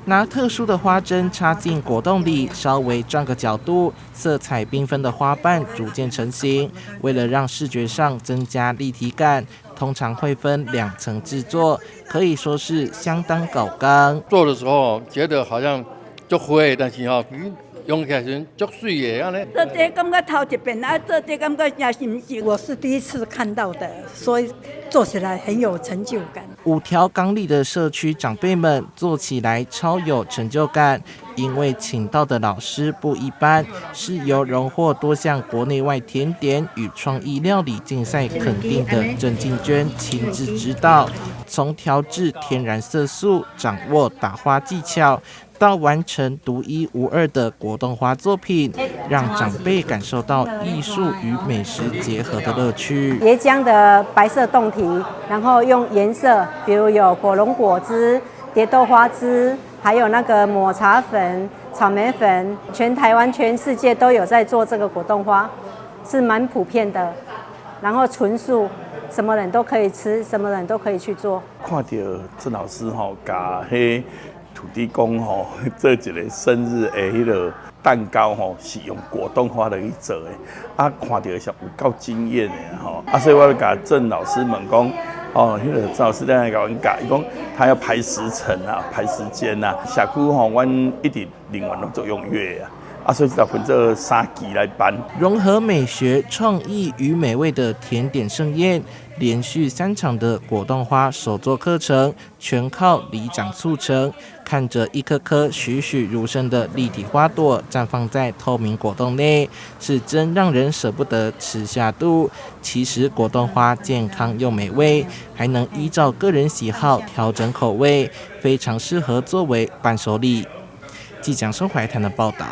拿特殊的花針插進果凍裡，稍微轉個角度，色彩繽紛的花瓣逐漸成型。為了讓視覺上增加立體感，通常會分兩層製作，可以說是相當厚工。做的時候覺得好像足花，但是吼，用起來時足媠的按呢。做這感覺頭一遍，啊，做這感覺誠新鮮。我是第一次看到的，所以做起來很有成就感。五條港里的社區長輩們做起來超有成就感，因為請到的老師不一般，是由榮獲多項國內外甜點與創意料理競賽肯定的鄭靜娟親自指導，從調製天然色素、掌握打花技巧，到完成獨一無二的果凍花作品，讓長輩感受到藝術與美食結合的樂趣。椰漿的白色凍體，然後用顏色，比如有火龍果汁、蝶豆花汁，還有那個抹茶粉、草莓粉，全台灣、全世界都有在做這個果凍花，是蠻普遍的。然後純素，什麼人都可以吃，什麼人都可以去做。看著鄭老師吼，共彼土地公吼做一个生日的彼个蛋糕吼，是用果凍花來去做的，啊，看著是有夠驚豔的吼，啊，所以我就共鄭老師問講，哦，彼个鄭老師咧共阮教，伊講他要排時程啊，排時間啊，社區吼，阮一直人員攏足踴躍啊。啊，所以就分做三期來辦。融合美學、創意與美味的甜點盛宴，連續三場的果凍花手作課程，全靠里長促成。看着一顆顆栩栩如生的立體花朵綻放在透明果凍內，是真讓人捨不得吃下肚。其實果凍花健康又美味，還能依照個人喜好調整口味，非常適合作為伴手禮。記者張生懷談的報道。